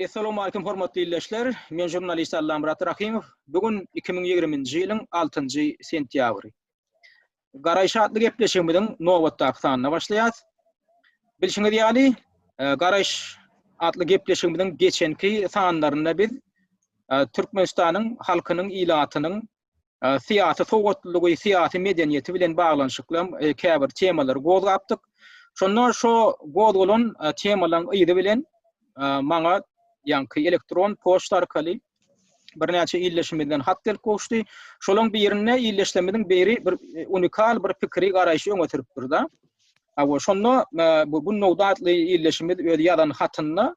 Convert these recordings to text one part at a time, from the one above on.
Essalawmalikim hormatly ildeşler! Men žurnalist Allamyrat Rahymow. Bu gün 2020-nji ýylyň altynjy sentýabry. Garaýyş atly gepleşigimiziň nobatdaky sanyna başlaýas. Bilşiňiz ýaly, e, Garaýyş atly gepleşigimiziň geçenki sanlarynda biz e, Türkmenistanyň halkynyň ilatynyň e, syýasy sowatlylygy, syýasy medeniýeti bilen baglanyşykly käbir temalary gozgapdyk. Şonda şo gozgalan temalaryň yzy bilen maňa ýaňky elektron poçta arkaly birnäçe ildeşimizden hat gelip gowuşdy. Şolaň birinde ildeşlerimiziň biri bir e, unikal bir pikiri, garaýşy öňe sürüpdir-de. Hawa, şonda e, bu Günnogdy atly ildeşimiz öz ýazan hatynda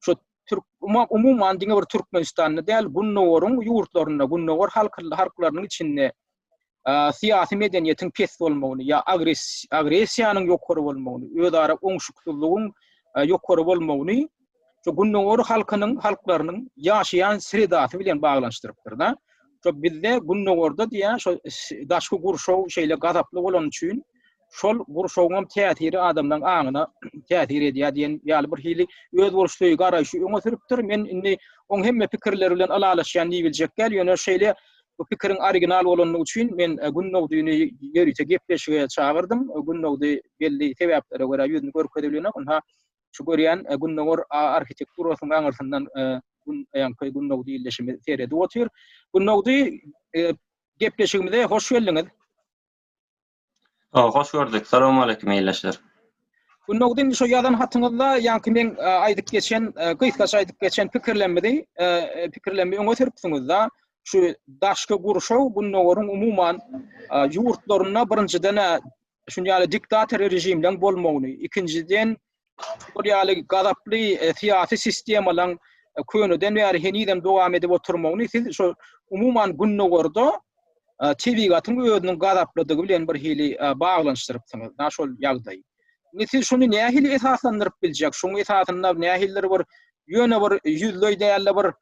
şu türk umuman diňe bir Türkmenistanda däl, Gündogaryň ýurtlarynda, Gündogar halklarynyň içinde syýasy medeniýetiň pes bolmagyny ýa agressiýanyň ýokary bolmagyny, özara oňşuksyzlygyň ýokary bolmagyny şu gündogar halkynyň, halklarynyň ýaşaýan sredasy bilen baglanyşdyrypdyr-da. Şo bizde gündogarda diýýär, şo daşky gurşaw şeýle gazaply bolany üçin şol gurşawyňam täsiri adamlaryň aňyna täsir edýär diýen ýaly bir hili özboluşly garaýşy öňe sürüpdir. Men indi oň hemme pikirleri bilen ylalaşýan diýibiljek däl, ýöne şeýle Bu pikiriň original bolanlygy üçin men Gündogdyny ýörite gepleşige çagyrdym. Gündogdy belli sebäplere görä ýüzüni görkezibilenok. Ynha, şu görýän Gündogar arhitekturasynyň aňyrsyndan gün ýaňky Gündogdy ildeşimiz seredip otyr. Gündogdy, gepleşigimize hoş geldiňiz. Hoş gördük. Salowmaleýkim ildeşler. Gündogdy indi şo ýazan hatyňyzda ýaňky meň aýdyp geçen, gysgaça aýdyp geçen pikirlerimizi, pikirlerimi öňe sürüpsiňiz-de. Şu daşky gurşaw Gündogaryň umuman ýurtlarynda birinjiden-ä şuny ýaly diktator režimleň bolmagyny, ikinjiden şol ýaly gazaply syýasy sistemalaň köneden bäri henizem dowam edip oturmagyny siz şo umuman Gündogarda tebigatyň özüniň gazaplydygy bilen bir hili baglanyşdyrypsyňyz da şol ýagdaýy. Indi siz şuny nähili esaslandyryp biljek? Şuň esasynda nähilidir bir ýöne bir ýüzleý däl-de bir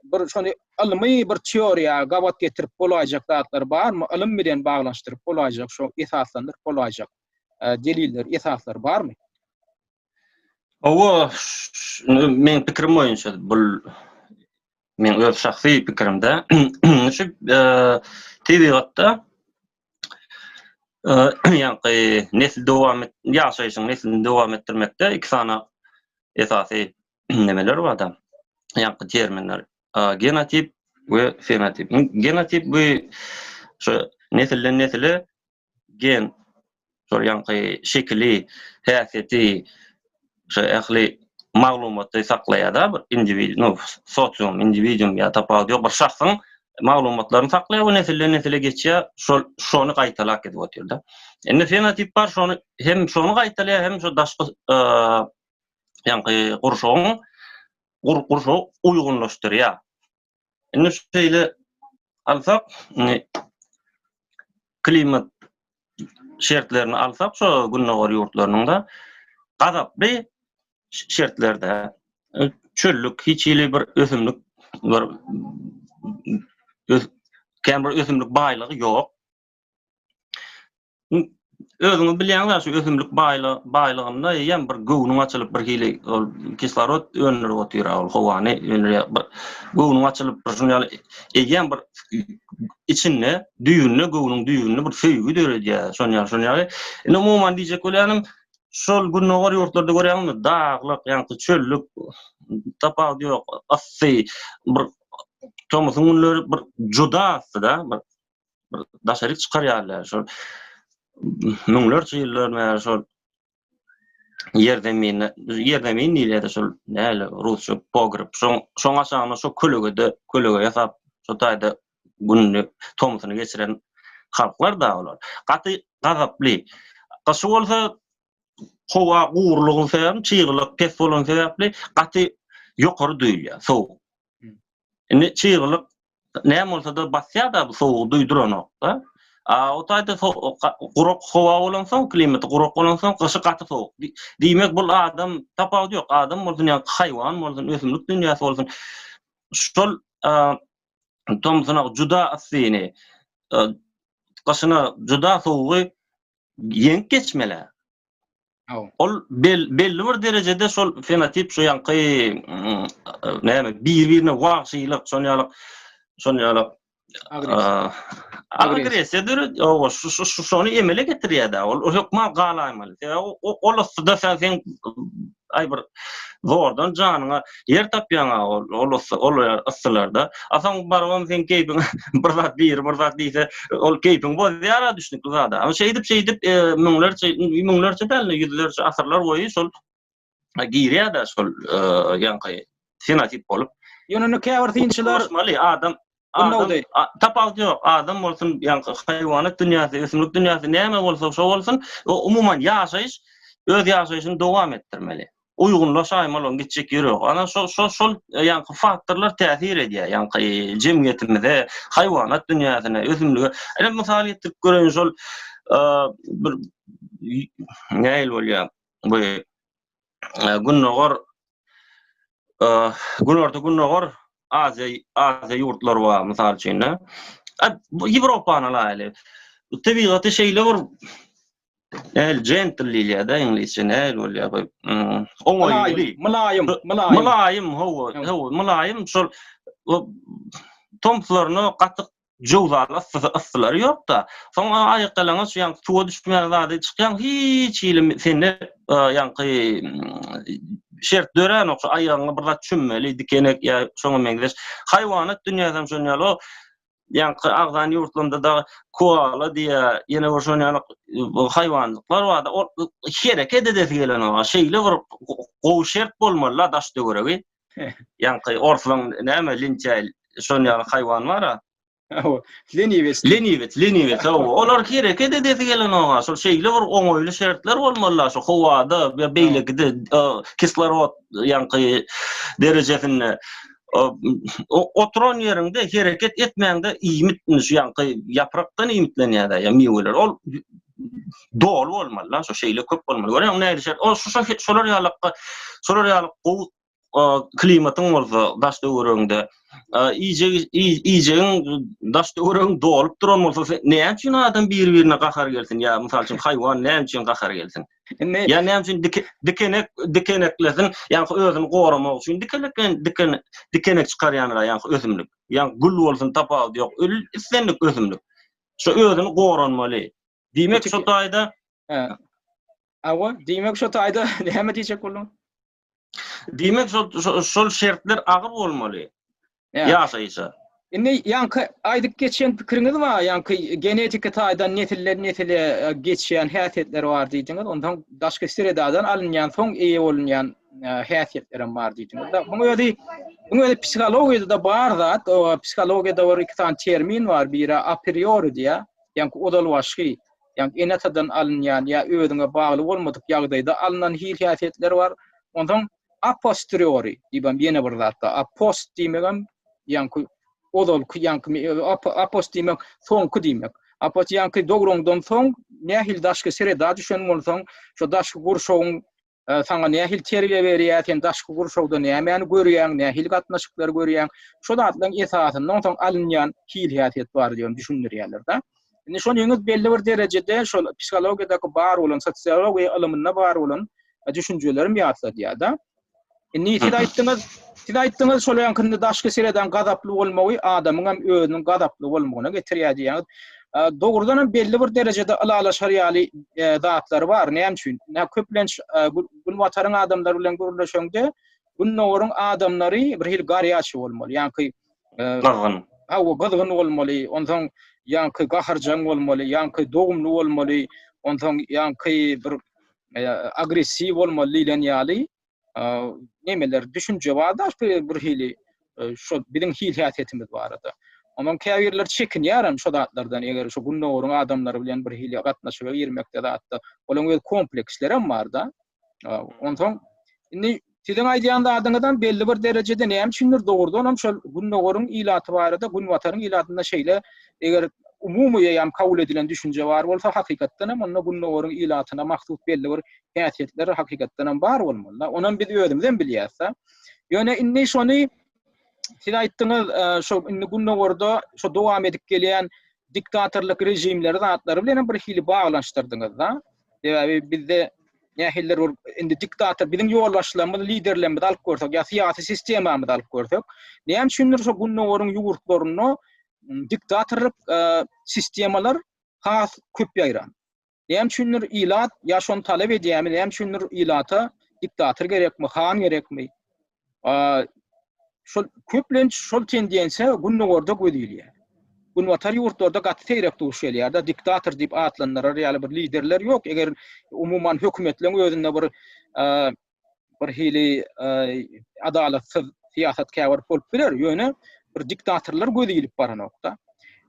bir şony ylmy bir teoriýa gabat getirip bolaýjak zatlar barmy? Ylym bilen baglanyşdyryp bolaýjak, şo esaslandyryp bolaýjak deliller, esaslar barmy? Hawa, meň pikirim boýunça bul meň öz şahsy pikirimde şu tebigatda ýaňky nesli dowam et ýaşaýşyň neslini dowam etdirmekde iki sany esasy nemeler bar-da, ýaňky terminler. Genotip we fenotip. Genotip bu şu nesilden nesile gen şol ýaňky şekili, häsiýeti, şo ähli maglumaty saklaýar-da bir indiwid, no, sosium, indiwidium ýa tapawudy ýok, bir şahsyň maglumatlaryny saklaýar we nesilden nesile geçýär, şol şony gaýtalap gidip otyr-da. Indi fenotip bar, şony hem şony gaýtalaýar, hem şo daşky ýaňky gurşawyň gurşawy uýgunlaşdyrýar. Indi şeýle alsak, indi klimat şertlerini alsak, şu gündogar ýurtlarynyň da gazaply şertlerde çöllük, hiç hili bir ösümlik bir kän bir ösümlik baýlygy ýok. Özüňiz bilýäňiz şu ösümlik baýlygynda eýýäm bir göwnüň açylyp bir hili ol kislorod öndürip otyr ol howany öndürýär. Bir göwnüň açylyp bir şuny ýaly eýýäm bir içinde düýbünde göwnüň düýbünde bir söýgi döredýär. Şony ýaly şony ýaly. Indi umuman diýjek bolýanym şol gündogar ýurtlarda görýäňizmi daglyk ýaňky çöllük tapawudy ýok yssy bir tomusyň günleri bir juda yssy-da bir bir daşaryk çykarýarlar. Şol müňlerçe ýyllar bäri şol ýerzemin, ýerzemin diýilýär şol näle rusça pogreb. Şoň şoň aşagynda şo kölegede kölege ýasap şo taýda gününi tomsuny geçiren halklar da olar. Gaty gazaply. Gyşy bolsa howa gurulygy sebäpli, çyglylyk pes bolany sebäpli gaty ýokary duýulýar sowuk. Indi çyglylyk näme bolsa-da basýar-da bu sowugy duýduranok-da. A o taýda gurak howa bolansoň, klimaty gurak bolansoň, gyşy gaty sowuk. Diýmek, bul adam tapawudy ýok. Adam bolsun ýa haýwan bolsun, ösümlik dünýäsi bolsun, şol tomsuna juda yssyny, gyşyna juda sowugy ýeňip geçmeli. Ol belli bir derejede şol fenotip şu ýaňky näme bir-birine wagşylyk, şon ýaly şon ýaly agressiýa döret, owa şu şu şony emele getirýär-de. Ol hökman galaýmaly. Sebäbi ol yssyda sen sen aý bir zordan janyňa ýer tapýaň-a ol ol yssy ol yssylarda. A soň barybam seň keýpiň bir zat biri bir zat diýse, ol keýpiňi bozýar-a düşnükli zat-a. Ama şeýdip şeýdip müňlerçe müňlerçe däl-de ýüzlerçe asyrlar boýy şol girýär-de şol ýaňky fenotip bolup. Ýöne indi käbir synçylar adam Adam, tapawudy ýok, adam bolsun, ýaňky haýwanat dünýäsi, ösümlik dünýäsi näme bolsa şo bolsun, umuman ýaşaýyş öz ýaşaýşyny dowam etdirmeli. Uýgunlaşaýmaly oň gitjek ýeri ýok. Ana şo şo şol ýaňky faktorlar täsir edýär ýaňky jemgyýetimize, haýwanat dünýäsine, ösümlige. Ine mysal getirip göreýin şol bir nähili bolýar bu gündogar günorta gündogar Aziýa Aziýa ýurtlary bar mysal üçin de. Ýewropany alaýly. Tebigaty şeýle bir el gentle diýilýär-de iňlisçe nähili bolýar bu? Oňaýly. Mylaýym, mylaýym. Mylaýym, hawa, hawa, mylaýym şol tomslaryna gaty jöwzaly yssysy yssylary ýok-da. Soň aýakýalaňaç ýaňky suwa düşmeýän zady çykýaň hiç hili sende ýaňky şert döränok şu aýagyňa bir zat çümmeli dikenek ýa şoňa meňzeş. Haýwanat dünýäsem şon ýaly o ýaňky agzan ýurtlarynda dagy koala diýýä ýene bir şon ýaly haýwanjyklar barda ol hereket edesi gelenok şeýle bir gowy şert bolmaly-la daş töweregi. Ýaňky orslaň näme linçäý şon ýaly haýwan bar-a. Hawa, leniwec. Leniwec, leniwec, hawa. Olar hereket edesi gelenok-a. Şol şeýle bir oňaýly şertler bolmaly-la şu howada we beýlekide kislorod ýaňky derejesinde. Oturan ýeriňde hereket etmäňde iýmit şu ýaňky ýaprakdan iýmitlenýär-de, ýa miweler. Ol doly bolmaly-la, şo şeýle köp bolmaly. Görýäňmi nähili şert? Ol şu şolar ýaly şolar ýaly gowy klimatyň bolsa daş töweregiňde iýjek iýjegiň daş töweregiň dolup duran bolsa näme üçin adam bir-birine gahar gelsin ýa mysal üçin haýwan näme üçin gahar gelsin? Indi ýa näme üçin dikenek dikeneklesin, ýa özüni goramak üçin dikeleklen diken dikenek çykarýanlar ýa ösümlik. Ýa gül bolsun tapawudy ýok. Islendik ösümlik. Şu özüni goranmaly. Diýmek şu taýda Awa, diýmek şu taýda näme diýjek bolduň? Diýmek şol şol şertler agyr bolmaly. Ýaşaýşa. Indi ýaňky aýdyp geçen pikiriňiz bar, ýaňky genetiki taýdan nesilden nesile e, geçýän häsiýetler bar diýdiňiz. Ondan daşky sredadan alynýan soň eýe bolunýan e, häsiýetler hem bar diýdiňiz. Muň özi muň özi psihologiýada bar zat. O psihologiýada bir iki sany termin bar. Biri a priori diýýär, ýaňky ozalbaşky ýagny ene-atadan alynýan ýa özüňe bagly bolmadyk ýagdaýda alnan hil häsiýetler bar. Onsoň a posteriori diýibem ýene bir zat bar. A post diýmegem ýaňky ozalky ýaňky a post diýmek soňky diýmek. A post ýaňky dogruňdan soň nähili daşky sreda düşen bolsaň, şo daşky gurşawyň saňa nähili terbiýe berýär, sen daşky gurşawda nämäni görýäň, nähili gatnaşyklary görýäň, şo zatlaryň esasynda onsoň alynýan hil-häsiýet bar diýip düşündirýärler-de. Indi şonyňyz belli bir derejede şol psihologiýadaky bar bolan, sosiologiýa ylymynda bar bolan düşünjelerim ýatladýar-da. Indi siz aýtdyňyz, siz aýtdyňyz şol ýaňkynda daşky seredan gazaply bolmagy adamyň hem özüniň gazaply bolmagyna getirýär diýýäňiz. Dogrudan hem belli bir derejede ylalaşar ýaly e, zatlary bar. Näme üçin? Nä köplenç e, günbataryň adamlary bilen gürleşeňde gündogaryň adamlary bir hili garýaçy bolmaly. Ýaňky e, gyzgyn. Hawa, gyzgyn bolmaly. Onsoň ýaňky gaharjaň bolmaly, ýaňky dogumly bolmaly, onsoň ýaňky bir agressiw bolmaly diýlen ýaly nemeler düşünje bar-da bir hili şo biziň hil häsiýetimiz barada. Ondan käbirler çekinýär hem şo zatlardan, eger şo gündogaryň adamlary bilen bir hili gatnaşyga girmekde zatda, olaryň öz kompleksleri hem bar-da. Onsoň indi siziň aýdýan zadyňyzam belli bir derejede näme üçindir dogrudan hem şol gündogaryň ilaty barada günbataryň ilatynda şeýle eger umumy ýa kabul edilen düşünje bar bolsa hakykatdan hem onda gündogaryň ilatyna mahsus belli bir häsiýetler hakykatdan hem bar bolmaly. Onam biz özümiz hem bilýäris. Ýöne indi şony siz aýtdyňyz, e, şo indi gündogarda şo dowam edip gelýän diktatorlyk režimleri zatlary bilen hem bir hili baglanyşdyrdyňyz da. Sebäbi bizde. Nähilidir bir indi diktator biziň ýolbaşçylarymyz, liderlerimizi alyp görsek ýa syýasy sistemamyzy alyp görsek, näme üçindir şo gündogaryň ýurtlarynda diktatorlyk sistemalar has köp ýaýran. Näme üçindir ilat ýa şony talap edýärmi, näme üçindir ilata diktator gerekmi, han gerekmi? Şol köplenç şol tendensiýa gündogarda göz ilýär. Günbatar ýurtlarda gaty seýrek duş gelýär-de, diktator diýip atlandyrar ýaly bir liderler ýok. Eger umuman hökümetleň özünde bir bir hili adalatsyz syýasat käbir bolup biler, ýöne bir diktatorlar göz ilip baranok-da.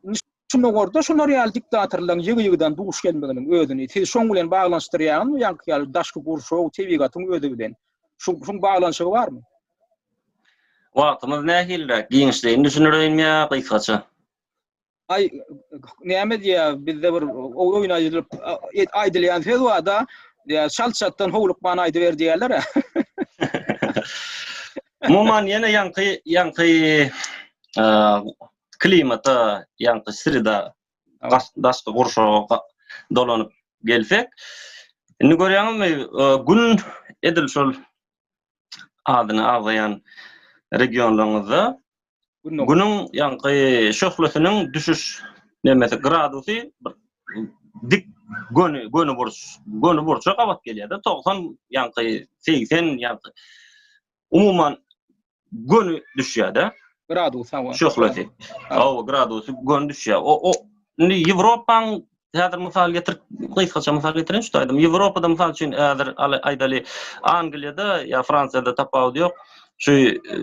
Indi Gündogarda şular ýaly diktatorlaryň ýygy-ýygydan duş gelmeginiň özüni siz şoň bilen baglanyşdyrýaňyzmy, ýaňky ýaly daşky gurşaw, tebigatyň özi bilen? Şu şuň baglanyşygy barmy? Wagtymyz nähiliräk? Giňişleýin düşündireýinmi ýa gysgaça? Aý, näme diýýär, bizde bir oýun aýdylyp aýdylýan söz bar-da, diýýär, çalt-çaltdan howlukman aýdyber diýýärler-ä. Umuman ýene ýaňky ýaňky klimata, ýaňky sreda, daşky gurşawa dolanyp gelsek, indi görýäňizmi, gün edil şol adyny agzaýan regionlaryňyzda günüň ýaňky şöhlesiniň düşüş nemesi gradusy bir dik göni göni burç göni burça gabat gelýär-de 90 ýaňky 80 ýaňky umuman göni düşýär-de. Gradus hawa. Şöhlesi. Hawa, gradusy göni düşýär. O o indi Ýewropaň häzir mysal getirip, gysgaça mysal getireýin şu taýdan. Ýewropada mysal üçin häzir aýdaly Angliýada ýa Fransiýada tapawudy ýok. Şu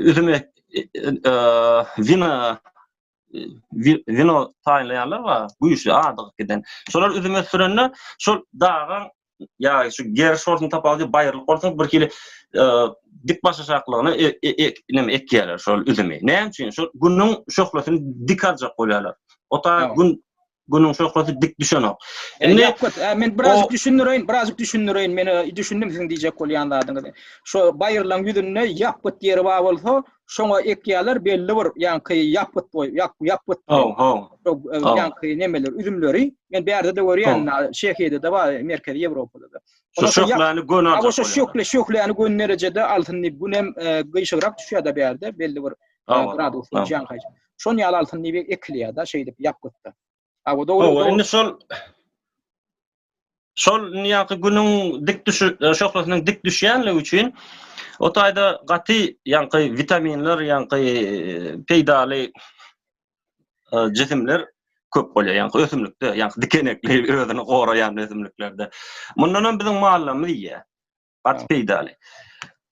üzüm e, e, wina wino taýynlaýanlar bar, güýçli adygyp giden. Şolar üzüm ösdürende şol dagyň ýa şu geriş bolsun tapawudy baýyrlyk bolsun bir hili e, dik başaşaklygyna e, e, e, neme ekýärler şol üzümi. Näme üçin? Şol günüň şöhlesini dik aljak bolýarlar. O ta gün günüň şöhlesi dik düşenok. Indi ýapgyt, men birazjyk düşündireýin, birazjyk düşündireýin. Men düşündim siziň diýjek bolýan zadyňyzy. Şo baýyrlaryň ýüzünde ýapgyt ýeri bar bolsa, şoňa ekýärler belli bir ýaňky ýapgyt boý, ýapgyt. Haw, haw. Ýaňky nemeler, üzümleri. Men bärde-de görýän, Çehiýada-da bar, Merkezi Ýewropada-da. Şu şöhläni göni aljak. Şu şöhle, şöhläni göni derejede alsyn diýip, günem gyşygrak düşýär-de bärde, belli bir gradus ýaňky. Şon ýaly alsyn diýip ekilýär-de, şeýdip ýapgytda. Hawa, dogry. Hawa, indi şol şol indi günüň dik düşü e, şöhlesiniň dik düşýänligi üçin o taýda gaty ýaňky witaminler, ýaňky e, peýdaly e, jisimler köp bolýar. Ýaňky ösümlikde, ýaňky dikenekli özüni goraýan ösümliklerde. Mundan hem biziň mallarymyz iýýär. Gaty peýdaly.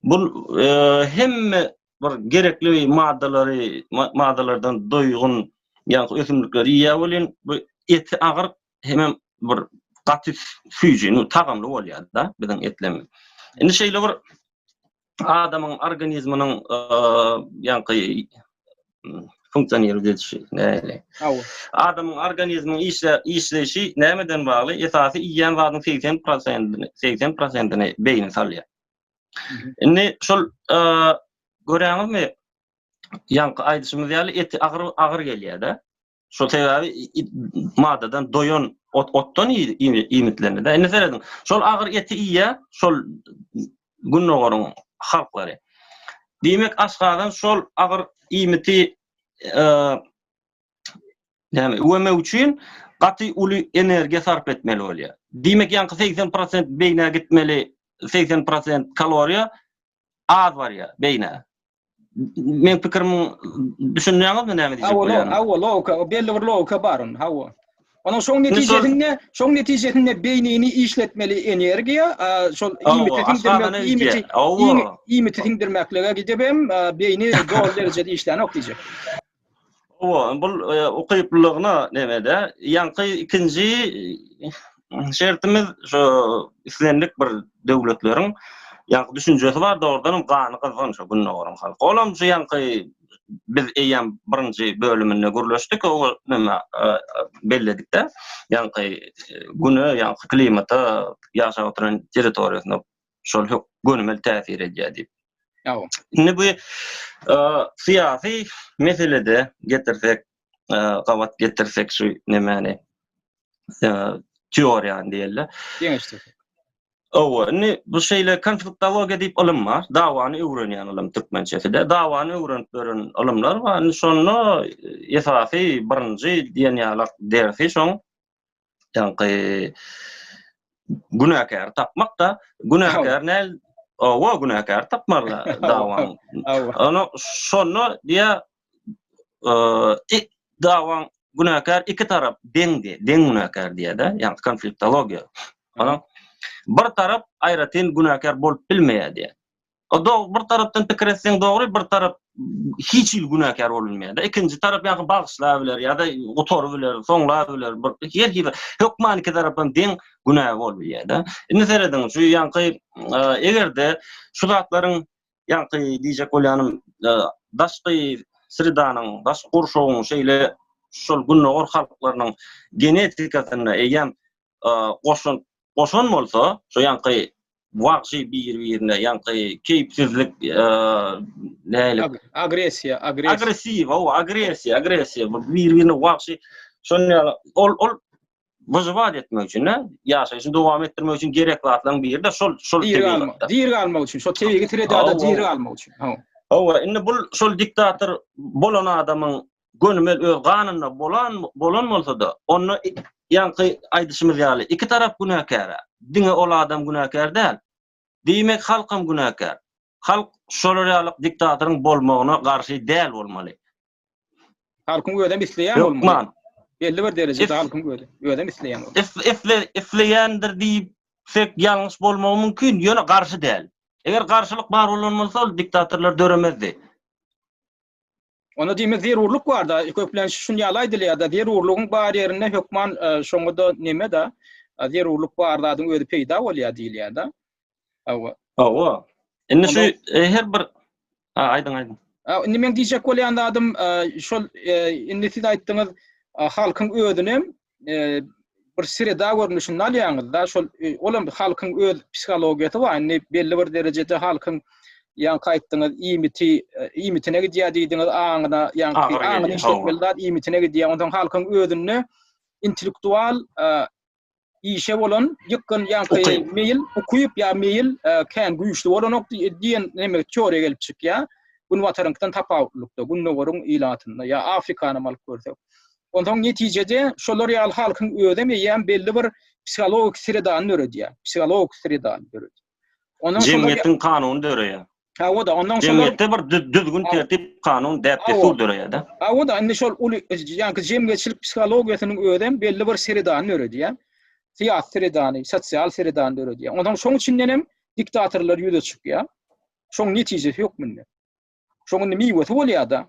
Bu e, hemme bir gerekli maddalary, maddalardan doýgun, ýagny ösümlikleri iýýär welin, bu eti agyr hemem bir gaty süýji, nu tagamly bolýar-da biziň etlerimiz. Indi şeýle bir adamyň organizminiň e, ýaňky funksionirowat edişi nähili? Hawa. Adamyň organizminiň işle işleýşi nämeden bagly? Esasy iýýän zadyň 80 prosentini, 80 prosentini beýni salýar. Indi şol e, görýäňizmi? Ýaňky aýdyşymyz ýaly eti agyr agyr gelýär-de. Şo sebäbi maddadan doýan ot otdan iýmitlendi-de. Indi serediň, şol agyr eti iýýär, şol gündogaryň halklary. Diýmek, aşgazan şol agyr iýmiti e, näme, üwemek üçin gaty uly energiýa sarp etmeli bolýar. Diýmek, ýaňky 80% beýnä gitmeli, 80% kaloriýa az barýar beýnä. Men pikirimi düşünýäňizmi näme diýjek bolýanymy? Hawa, logika, belli bir logika bar onda, hawa. Onuň şoň netijesinde, şoň netijesinde beýnini işletmeli energiýa, şol iýmiti siňdirmek, iýmiti, iýmiti siňdirmeklige gidip hem beýni doly derejede işlänok diýjek. Hawa, bul ukyplylygyna nemede, ýaňky ikinji şertimiz şu islendik bir döwletleriň ýaňky düşünjesi bar, dogrudan hem gany gyzgyn şu gündogaryň halky. Olam şu ýaňky biz eýýäm birinji bölüminde gürleşdik, o neme belledik-de, ýaňky güne, ýaňky klimata, ýaşap oturan territoriýasyna şol hök gönümel täsir edýär diýip. Ýa. Indi bu syýasy meselede getirsek, gabat getirsek şu nemäni teoriýany diýeli. Deňeşdirsek. Hawa, indi bu şeýle konfliktologiýa diýip ylym bar. Dawany öwrenýän ylym türkmençesi-de. Dawany öwrenip ýören ylymlar bar. Indi şonda esasy birinji diýen ýalak dersi şoň ýaňky günäkäri tapmak-da. Günäkär näl? Hawa, günäkäri tapmaly dawanyň. Ony şonda diýä dawaň günäkär iki tarap deň diýe, deň günäkär diýe-de, ýagny konfliktologiýa. Onuň bir tarap aýratyn günäkär bolup bilmeýär diýe. O dog bir tarapdan pikir etseň dogry, bir tarap hiç hili günäkär bolup bilmeýär-de. Ikinji tarap ýa-da bagyşlap biler, ýa-da gutaryp biler, soňlap biler. Bir her hili hökman iki tarap hem deň günä bolup bilýär-de. Indi serediň, şu ýaňky eger-de şu zatlaryň Ýaňky diýjek bolýanym, daşky sredanyň, daşky gurşawyň şeýle şol gündogar halklarynyň genetikasynda eýýäm goşan goşan bolsa, şo ýaňky wagşy bir-birine, ýaňky keýpsizlik, nähili? Agressiýa, agressiýa. Agressiw, hawa, agressiýa, agressiýa, bir-birine wagşy şonuň ýaly ol ol wyžywat etmek üçin, ýaşaýşyny dowam etdirmek üçin gerek zatlaryň biri-de şol şol tebigatda. Diri galmak üçin, şol tebigy sredada diri galmak üçin. Hawa, indi bul şol diktator bolan adamyň gönümel öz ganynda bolan bolan bolsa-da, onda ýaňky aýdyşymyz ýaly iki tarap günäkär. Diňe ol adam günäkär däl. Diýmek halkam günäkär. Halk şolar ýaly diktatoryň bolmagyna garşy däl bolmaly. Halkyň özem isleýän bolmaly. Hökman. Belli bir derejede halkyň özi özem isleýän bolmaly. Isle isleýändir diýsek ýalňyş bolmagy mümkin, ýöne garşy däl. Eger garşylyk bar bolan bolsa ol diktatorlar döremezdi. Onda diýmek zerurlyk bar-da, köplenç şun ýaly aýdylýar-da, zerurlygyň bar ýerinde hökman e, şoňa-da neme-de, e, zerurlyk bar zadyň özi peýda bolýar diýilýär-de. Hawa. Hawa. Indi şu e, her bir Ha, aýdyň, aýdyň. Indi men diýjek bolýan zadym e, şol e, indi siz aýtdyňyz halkyň özünem bir sreda görnüşinde alýaňyz-da, şol olam halkyň öz psihologiýasy bar. Indi belli bir derejede halkyň ýaňky aýtdyňyz iýmiti iýmitine gidýär diýdiňiz, aňyna, ýaňky aňyny işletmeli zat iýmitine gidýär. Onsoň halkyň özünde intellektual işe bolan ýykgyn ýaňky meýil, ukyp ýa meýil e, kän güýçli bolanok diýen neme teoriýa gelip çykýar. Günbataryňkydan tapawutlykda, gündogaryň ilatynda ýa Afrikany alyp görsek. Onsoň netijede şolar ýaly halkyň özem eýýäm belli bir psihologik sredany döredýär. Psihologik sredany döredýär. Ondan jemgyýetiň kanuny döreýär. Hawa-da, ondan şolar Jemgyýetde bir düzgün, tertip, kanun, däp-dessur döreýär-de. Hawa-da, indi şol uly ýaňky jemgyýetçilik psihologiýasynyň özem belli bir sredany döredýär. Syýasy sredany, sosial sredany döredýär. Onsoň şoň içinden hem diktatorlar ýüze çykýar. Şoň netijesi hökmünde. Şoň indi miwesi bolýar-da.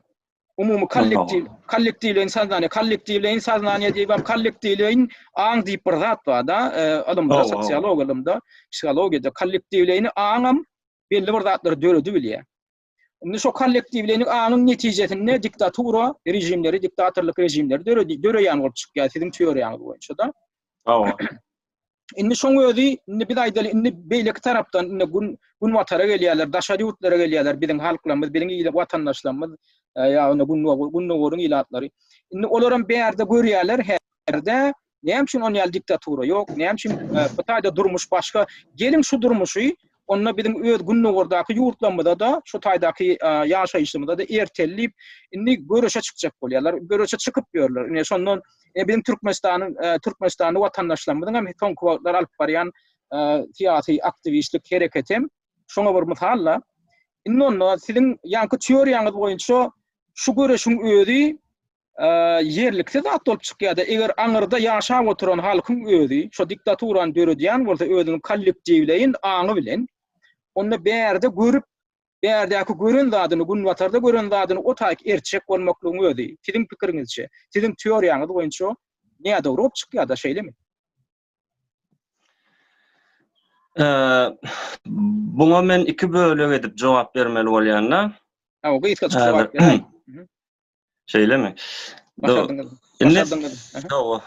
Umumy kollektiw, kollektiwleýin soznaniýe, kollektiwleýin soznaniýe diýip hem kollektiwleýin aň diýip bir zat bar-da, e, ylymda, sosiologiýa ylymda, psihologiýada kollektiwleýin aňam belli bir zatlary döredip bilýär. Indi şo kollektiwleýin aňyň netijesinde diktatura režimleri, diktatorlyk režimleri döreýän bolup çykýar siziň teoriýaňyz boýunça-da. Hawa. Indi şoň özi, indi biz aýdaly, indi beýleki tarapdan indi gün günbatara gelýärler, daşary ýurtlara gelýärler biziň halklarymyz, biziň il watandaşlarymyz, e, ýagny gündogaryň ilatlary. Indi olaram bärde görýärler, herde näme üçin on ýaly diktatura ýok, näme üçin e, bu taýda durmuş başga. Geliň şu durmuşy onda biziň öz gündogardaky ýurtlarymyzda-da, şu taýdaky e, ýaşaýşymyzda-da erteli diýip, indi göreşe çykjak bolýarlar, göreşe çykyp ýörler. Ine şondan e, biziň Türkmenistanyň e, Türkmenistanly watandaşlarymyzyň hem soňky wagtlar alyp barýan e, syýasy aktiwistlik hereketi hem şoňa bir mysal-da. Indi onda siziň ýaňky teoriýaňyz boýunça şu göreşiň özi ýerliksiz zat bolup çykýar-da, eger aňyrda ýaşap oturan halkyň özi şo diktaturany döredýän bolsa özüniň kollektiwleýin aňy bilen, onda bärde görüp, bärdäki gören zadyny, günbatarda gören zadyny o taýyk ertjek bolmaklygyň özi, siziň pikiriňizçe, siziň teoriýaňyz boýunça nädogry bolup çykýar-da, şeýlemi? Buňa men iki bölek edip jogap bermeli bolýan-da. Hawa, gysgajyk jogap beräý. Şeýlemi? Başardyňyz. Başardyňyz. Hawa.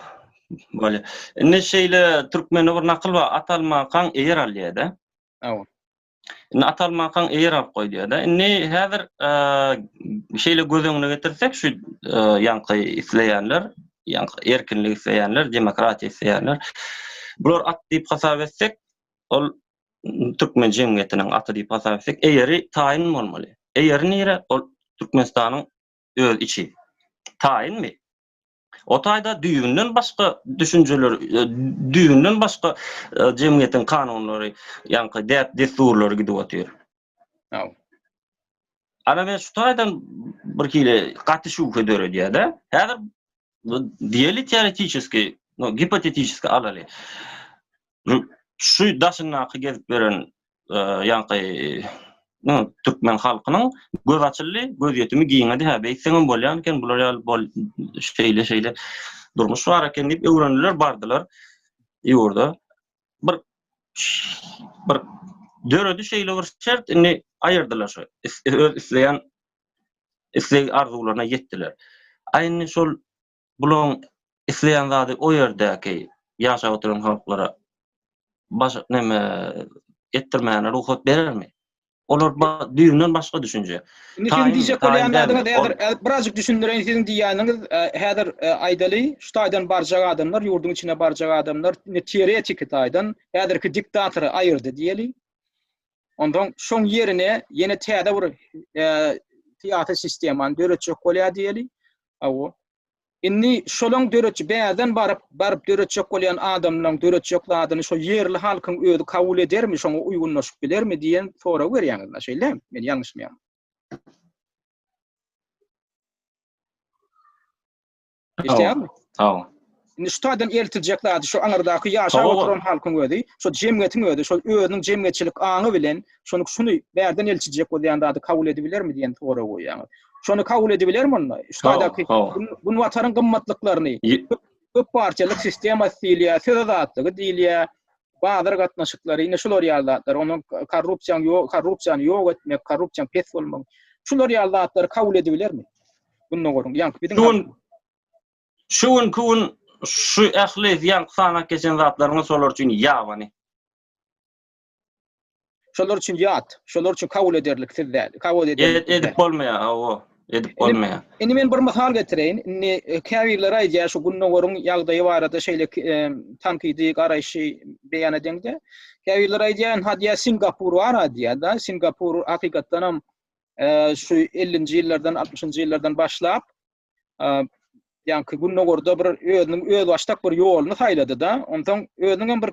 Bolýar. Indi şeýle türkmende bir nakyl bar, at almankaň eýer al diýýär-de. Hawa. Indi at almankaň eýer alyp goý diýýär-de. Indi häzir şeýle göz öňüne getirsek, şu ýaňky isleýänler, ýaňky erkinlik isleýänler, demokratiýa isleýänler, bular at diýip hasap etsek, ol. türkmen jemgyýetiniň aty diýip hasap etsek, eýeri taýyn bolmaly. Eýeri nire? Ol Türkmenistanyň öz içi. Taýynmy? O taýda düýbünden başga düşünjeler, düýbünden başga jemgyýetiň kanunlary, ýaňky däp-dessurlary gidip otyr. Haw. Ana men şu taýdan bir hili gaty şübhe döredýär-de. Häzir diýeli teoretiçeski, no, gipotetiçeski alaly. Şu daşyndaky gezip ýören ýaňky türkmen halkynyň göz açyldy, gözýetimi giňedi, hä, beýtseňem bolýan eken, bular ýaly bol şeýle şeýle durmuş bar eken diýip öwrendiler, bardylar ýurda. Bir bir döredi şeýle bir şert, indi aýyrdylar şu öz isleýän isleg arzuwlaryna ýetdiler. A indi şol bularyň isleýän zady o ýerdäki ýaşap oturan halklara baş neme etdirmäne rugsat berermi? Olar düýbünden başga düşünje. Indi siziň diýjek bolýan zadyňyz häzir birazjyk düşündireýin siziň diýýäniňiz häzir aýdaly şu taýdan barjak adamlar ýurduň içine barjak adamlar indi teoretiki taýdan häzirki diktatory aýyrdy diýeli. Onsoň şoň ýerine ýene täze bir syýasy sistemany döretjek bolýar diýeli. Hawa. Indi şolaň döretji bärden baryp, baryp döretjek bolýan adamlaň döretjek zadyny şo ýerli halkyň özi kabul edermi, şoňa uýgunlaşyp bilermi diýen soragy berýäňiz-le, şeýlemi? Men ýalňyşmaýan. Eşidýäňizmi? Hawa. Indi şu taýdan eltiljek zady şu aňyrdaky ýaşap oturan halkyň özi, şo jemgyýetiň özi, şol özüniň jemgyýetçilik aňy bilen şony şuny bärden elçijek bolýan zady kabul edibilermi diýen soragy goýýaňyz. Şony kabul edibilermi onda? Şu taýdaky Günbataryň gymmatlyklaryny, köp partiýalyk sistemasy diýilýär, söz azatlygy diýilýär, bazar gatnaşyklary, ine şular ýaly zatlar, onuň korrupsiýany ýok, korrupsiýany ýok etmek, korrupsiýanyň pes bolmagy. Şular ýaly zatlary kabul edibilermi? Gündogaryň, ýaňky biziň Şu günki gün şu ähli ýaňky sanap geçen zatlaryňyz şolar üçin ýabany. Şolar üçin ýat, şolar üçin kabul ederliksiz däl. Kabul ederliksiz. Edip bolmaýar, hawa, edip bolmaýar. Indi men bir mysal getireýin. Indi e, käbirleri aýdýar şu Gündogaryň ýagdaýy barada şeýle e, tankydy garaýşy beýan edeňde. Käbirleri aýdýar, ha diýýär Singapur bar diýýär da. Singapur hakykatdan hem e, şu 50-nji ýyllardan, 60-njy ýyllardan başlap ýaňky gündogarda bir özüniň özbaşdak bir ýoluny saýlady-da. Onsoň özüniň hem bir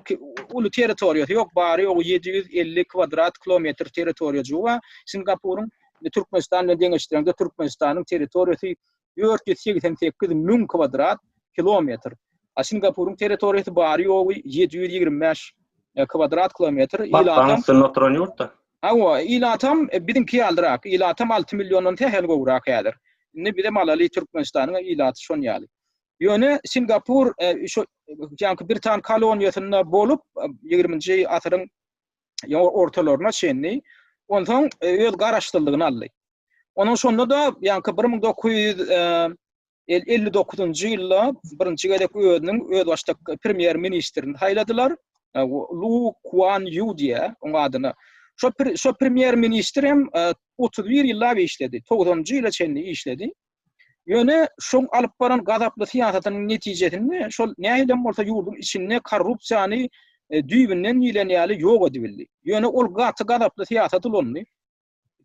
uly territoriýasy ýok, bary ýogy 750 kwadrat kilometr territoriýajygy bar. Singapuryň Türkmenistan bilen deňeşdireňde Türkmenistanyň territoriýasy 488 müň kwadrat kilometr. A Singapuryň territoriýasy bary ýogy 725 e, kwadrat kilometr. Ilatam üstünde oturan ýurt-da. Hawa, ilatam e, biziňki ýalyrak. Ilatam 6 milliondan sähel gowrak häzir. Indi bizem alaly Türkmenistanyň ilaty şon ýaly. Ýöne Singapur e, şu ýaňky Britan koloniýasynda bolup 20-nji asyryň ortalaryna çenli onsoň e, öz garaşsyzlygyny aldy. Onuň şonda-da ýaňky 1900 59-njy ýylda birinji gezek özüniň özbaşdak premýer ministrini saýladylar. Lu Kuan Ýu diýä oň adyna. Şo şo premýer ministr hem 31 ýyllap işledi. 90-njy ýyla çenli işledi. Ýöne şoň alyp baran gazaply syýasatynyň netijesinde şol nähilem bolsa ýurduň içinde korrupsiýany düýbünden diýlen ýaly ýok edibildi. Ýöne ol gaty gazaply syýasat ulandy.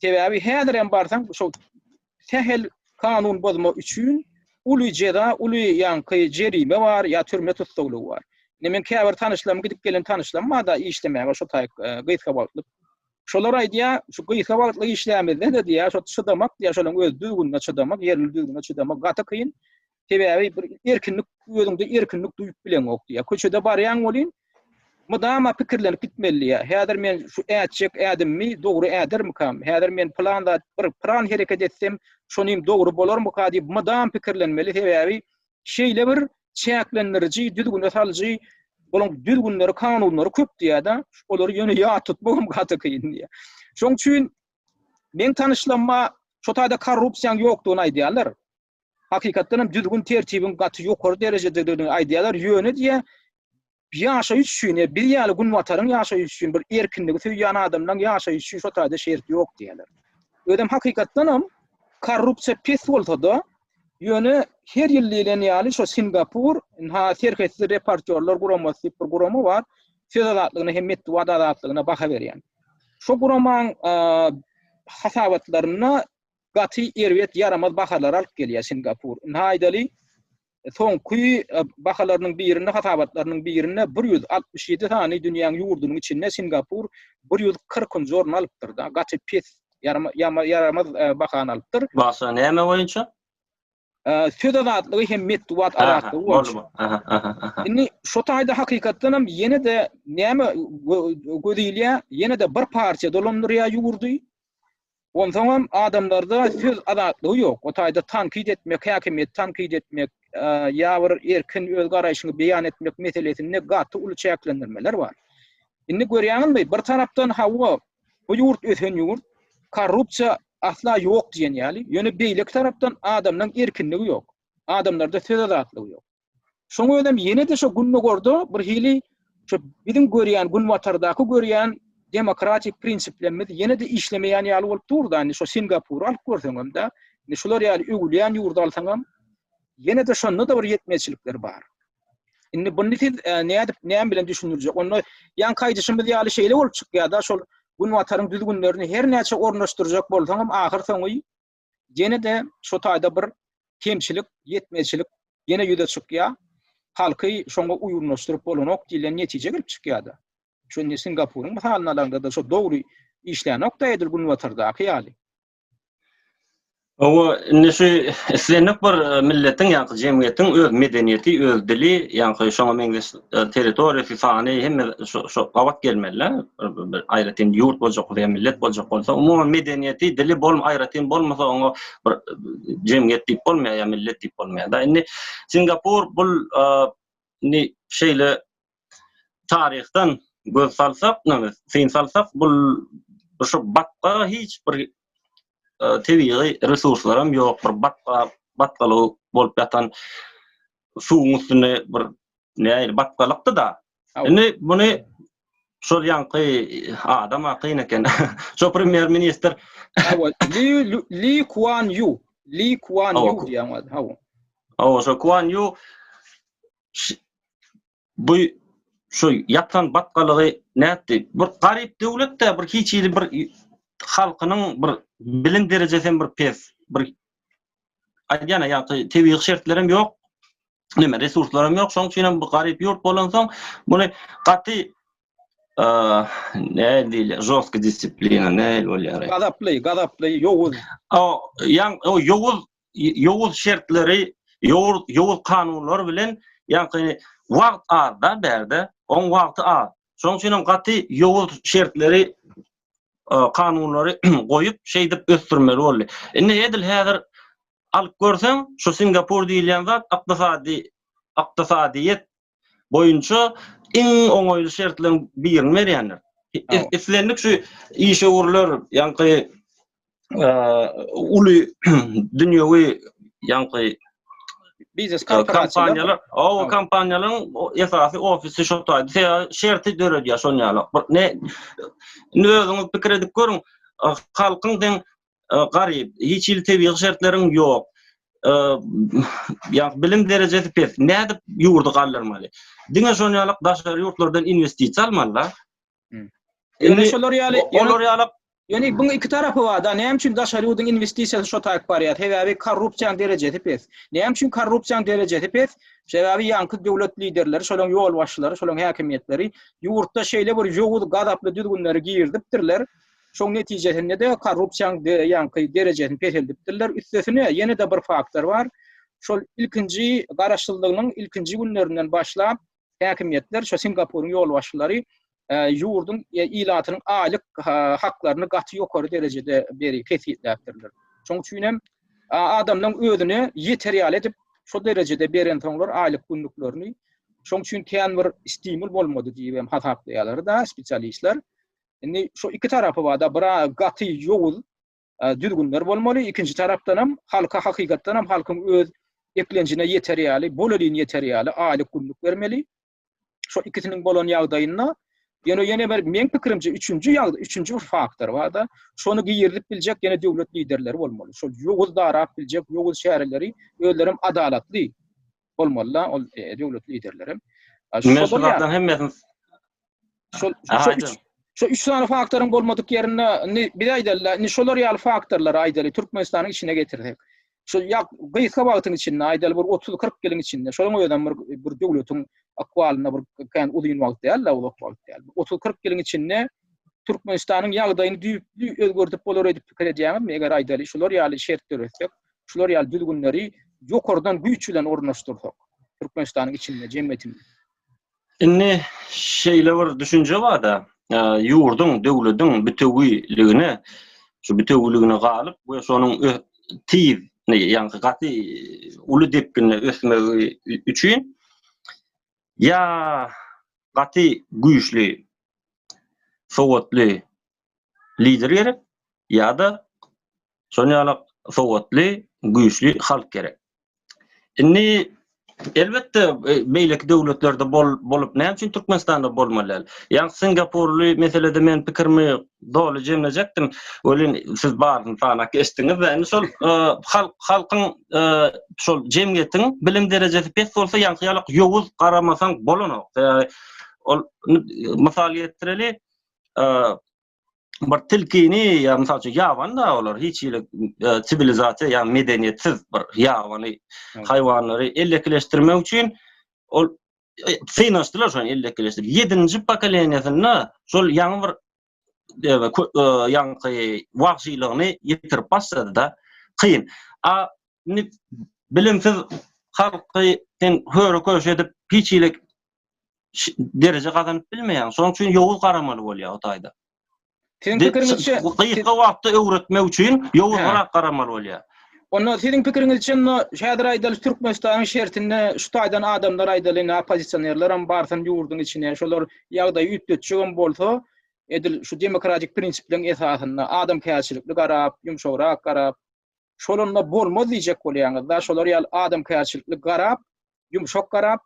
Sebäbi häzir hem barsaň şol sähel kanun bozma üçin uly jeza, uly ýaňky jerime bar ýa türme tussaglygy bar. Indi men käbir tanyşlarym gidip gelen tanyşlarym bar-da işlemäge şo taýyk e, gysga wagtlyk. Şolar aýdýar, şu gysga wagtlyk işlämizde-de diýýär, şo çydamak diýýär, şolaryň öz düzgünine çydamak, ýerli düzgüne çydamak gaty kyn. Sebäbi bir erkinlik özüňde erkinlik duýup bileňok diýýär. Köçede barýaň welin mydama pikirlenip gitmeli diýýär. Häzir men şu ätjek ädimimi dogry ädermikam? Häzir men pylan zat bir pylan hereket etsem, şonym dogry bolarmyka diýip mydam pikirlenmeli. Sebäbi şeýle bir çäklendiriji, düzgüne salyjy bulaň düzgünleri, kanunlary köp diýýär-de. Olary ýöne ýat tutmagam gaty kyn diýýär. Şoň üçin meň tanyşlamma şo taýda korrupsiýaň ýokdugyny aýdýarlar. Hakykatdan hem düzgün tertibiň gaty ýokary derejededigini aýdýarlar. Ýöne diýýär, ýaşaýyş üçin, ýa biz ýaly günbataryň ýaşaýyşy üçin bir erkinligi söýýän adamlaryň ýaşaýyşy üçin şo taýda şert ýok diýýärler. Özem hakykatdan hem korrupsiýa pes bolsa-da, ýöne her ýyl diýlen ýaly şo Singapur, ynha Serhetsiz reportýorlar guramasy diýip bir gurama bar. Söz azatlygyna hem metbugat azatlygyna baha berýän. Şo guramaň hasabatlarynda gaty erbet ýaramaz bahalar alyp gelýär Singapur. Indi aýdaly, soňky bahalarynyň birinde, hasabatlarynyň birinde 167 sany dünýäň ýurdunyň içinde Singapur 140-njy orny alypdyr-da. Gaty pes, ýaramaz bahany alypdyr. Başga näme boýunça? Söz azatlygy hem metbugat azatlygy boýunça. Indi şo taýda hakykatdan hem ýene-de näme göz ilýär? Ýene-de bir partiýa dolandyrýar ýurdy. Onsoňam adamlarda söz azatlygy ýok. O taýda tankyt etmek, häkimiýeti tankyt etmek, ýa bir erkin öz garaýşyňy beýan etmek meselesinde gaty uly çäklendirmeler bar. Indi görýäňizmi, bir tarapdan hawa, bu ýurt ösen ýurt, korrupsiýa asla ýok diýen ýaly, ýöne beýleki tarapdan adamlaryň erkinligi ýok. Adamlarda söz azatlygy ýok. Şoň özem ýene-de şo gündogarda bir hili şo biziň görýän günbatardaky görýän demokratik prinsiplerimiz ýene-de işlemeýän ýaly bolup dur-da, indi şo Singapury alyp görseňem-de, indi şular ýaly öwülýän ýurdy alsaňam, ýene-de şonda-da bir ýetmezçilikler bar. Indi buny siz e, nädip, näme bilen düşündirjek? Onda ýaňky aýdyşymyz ýaly şeýle bolup çykýar-da, şol günbataryň düzgünlerini her näçe ornaşdyrjak bolsaňam ahyr soňy ýene-de şo taýda bir kemçilik, ýetmezçilik ýene ýüze çykýar. Halky şoňa uýgunlaşdyryp bolanok diýlen netije gelip çykýar-da. Şu indi Singapuryň mysalyny alaňda-da şo dogry işlänok-da edil günbatardaky ýaly. Hawa, indi şu islendik bir e, milletiň ýa-da jemgyýetiň öz medeniýeti, öz dili, ýa-da şoňa meňzeş e, territoriýasy, sany hemme şu şu gabat gelmeli. Bir aýratyn ýurt boljak bolsa, millet boljak bolsa, umuman medeniýeti, dili bolm aýratyn bolmasa oňa bir e, jemgyýet diýip bolmaýar ýa millet diýip bolmaýar. Da indi Singapur bul indi şeýle taryhdan göz salsak, syn salsak, bu şu batga hiç bir e, tebigy resurslaram ýok, bir batga batgalyk bolup ýatan suwuň üstünde bir nähili batgalykdy da. Indi muny şol ýaňky adam akyn eken. Şo premýer ministr Hawa, Li Li Kuan Yu, Li Kuan Yu diýen bar. Hawa. Hawa, şo Kuan Yu Bu şu ýatan batgalygy nätdi? Bir garyp döwlet-de, bir hiç hili bir halkynyň bir bilim derejesi hem bir pes. Bir aýdýan ýa tebigy şertlerem ýok. Näme resurslaram ýok. Şonuň üçin hem bu garyp ýurt bolansoň, muny gaty näme diýilýär? Žostky disiplina nähili bolýar? Gazaply, gazaply, ýowuz. O, ýa ýowuz ýowuz şertleri, ýowuz ýowuz kanunlar bilen ýaňky wagt az-da bärde, oň wagty az. Şonuň üçin hem gaty ýowuz şertleri, kanunlary goýup, şeýdip ösdürmeli boldy. Indi edil häzir alyp görseň, şu Singapur diýilýän zat ykdysady ykdysadyýet boýunça iň oňaýly şertleriň birini berýändir. Islendik şu işewürler, ýaňky uly dünýewi ýaňky biznes kompaniýalar, o kompaniýalaryň esasy ofisi şo taýda. Sebäbi şerti döredýär şon ýaly. Bir ne indi özüňiz pikir edip görüň, halkyň sen garyp, hiç hili tebigy şertleriň ýok. Ýa bilim derejesi pes. Nädip ýurdy galdyrmaly? Diňe şon ýaly daşary ýurtlardan investisiýa almaly-da. Ýöne şolar ýaly, olar ýaly Ýöne buň iki tarapy bar-da, näme üçin daşary ýurduň investisiýasy şo taýyp barýar? Sebäbi korrupsiýanyň derejesi pes. Näme üçin korrupsiýanyň derejesi pes? Sebäbi ýaňky döwlet liderleri, şolaryň ýolbaşçylary, şolaryň häkimiýetleri ýurtda şeýle bir ýowuz, gazaply düzgünleri girizipdirler. Şoň netijesinde-de korrupsiýanyň ýaňky derejesini peseldipdirler. Üstesine ýene-de bir faktor bar. Şol ilkinji garaşsyzlygynyň ilkinji günlerinden başlap häkimiýetler, şo Singapuryň ýolbaşçylary ýurduň ilatynyň aýlyk haklaryny gaty ýokary derejede beri kesgitläpdirler. Şonuň üçin hem adamlaryň özüne ýeter ýaly edip şo derejede berensoňlar aýlyk günlüklerini, şonuň üçin kän bir stimul bolmady diýip hem hasaplaýarlar-da spesialistler. Indi şo iki tarapy bar-da, bir gaty ýowuz düzgünler bolmaly, ikinji tarapdan hem halka hakykatdan hem halkyň öz eklenjine ýeter ýaly, bolelin ýeter ýaly aýlyk günlük bermeli. Şo ikisiniň bolan ýagdaýynda ýöne ýene bir meň pikirimçe üçünji ýagdaý, üçünji bir faktor bar-da, şony girizip biljek ýene döwlet liderleri bolmaly. Şol ýowuz darap biljek, ýowuz çäreleri özlerem adalatly bolmaly-da, ol döwlet liderlerem. Men şu zatlaryň hemmesini. Şol şo üç, şo üç sany faktoryň bolmadyk ýerinde indi biz aýdaly, indi şolar ýaly faktorlary aýdaly Türkmenistanyň içine getirsek. Şu ýa gysga wagtyň içinde aýdaly bir 30-40 ýylyň içinde şonuň özem bir bir döwletiň ykbalynda bir kän uzyn wagt däl-de, uzak wagt däl. 30-40 ýylyň içinde Türkmenistanyň ýagdaýyny düýpli özgerdip bolar edip pikir edýäňizmi? Eger aýdaly şular ýaly şert döretsek, şular ýaly düzgünleri ýokardan güýç bilen ornaşdyrsak Türkmenistanyň içinde, jemgyýetinde. Indi şeýle bir düşünje bar-da, ýurduň, döwlediň bütewiligine, şu bütewiligine galyp we şonuň tiz, ýaňky gaty uly depginde ösmegi üçin ýa gaty güýçli, sowatly lider gerek ýa-da şonuň ýaly sowatly, güýçli halk gerek. Indi elbetde beýleki döwletlerde bol bolup näme üçin Türkmenistanda bolmaly däl? Ýaňky Singapurly meselede men pikirimi doly jemlejekdim. Welin siz baryny sanap geçdiňiz-de. Indi şol halk halkyň şol jemgyýetiň bilim derejesi pes bolsa ýaňky ýaly ýowuz garamasaň bolanok. Sebäbi ol mysal getireli bir tilkini ýa mysal üçin ýabany da olar hiç hili siwilizasiýa ýa medeniýetsiz bir ýabany haýwanlary ellekileşdirmek üçin ol synanyşdylar şony ellekileşdirip. Ýedinji pokoleniýasynda şol ýaňy bir ýaňky wagşylygyny ýitirip başlady-da. Kyn. A indi bilimsiz halky sen höre-köşe edip hiç hili dereje gazanyp bilmeýäň. Şonuň üçin ýowuz garamaly bolýar o taýda. Siziň pikiriňizçe gysga wagtda öwretmek üçin ýowuzrak garamaly bolýar. Onda siziň pikiriňizçe onda häzir aýdaly Türkmenistanyň şertinde şu taýdan adamlar aýdaly indi oppozisionerler hem barsyn ýurduň içine şolar ýagdaýy üýtgetjegem bolsa edil şu demokratik prinsipleriň esasynda adamkärçilikli garap, ýumşagrak garap şol onda bolmaz diýjek bolýaňyzda şolar ýaly adamkärçilikli garap, ýumşak garap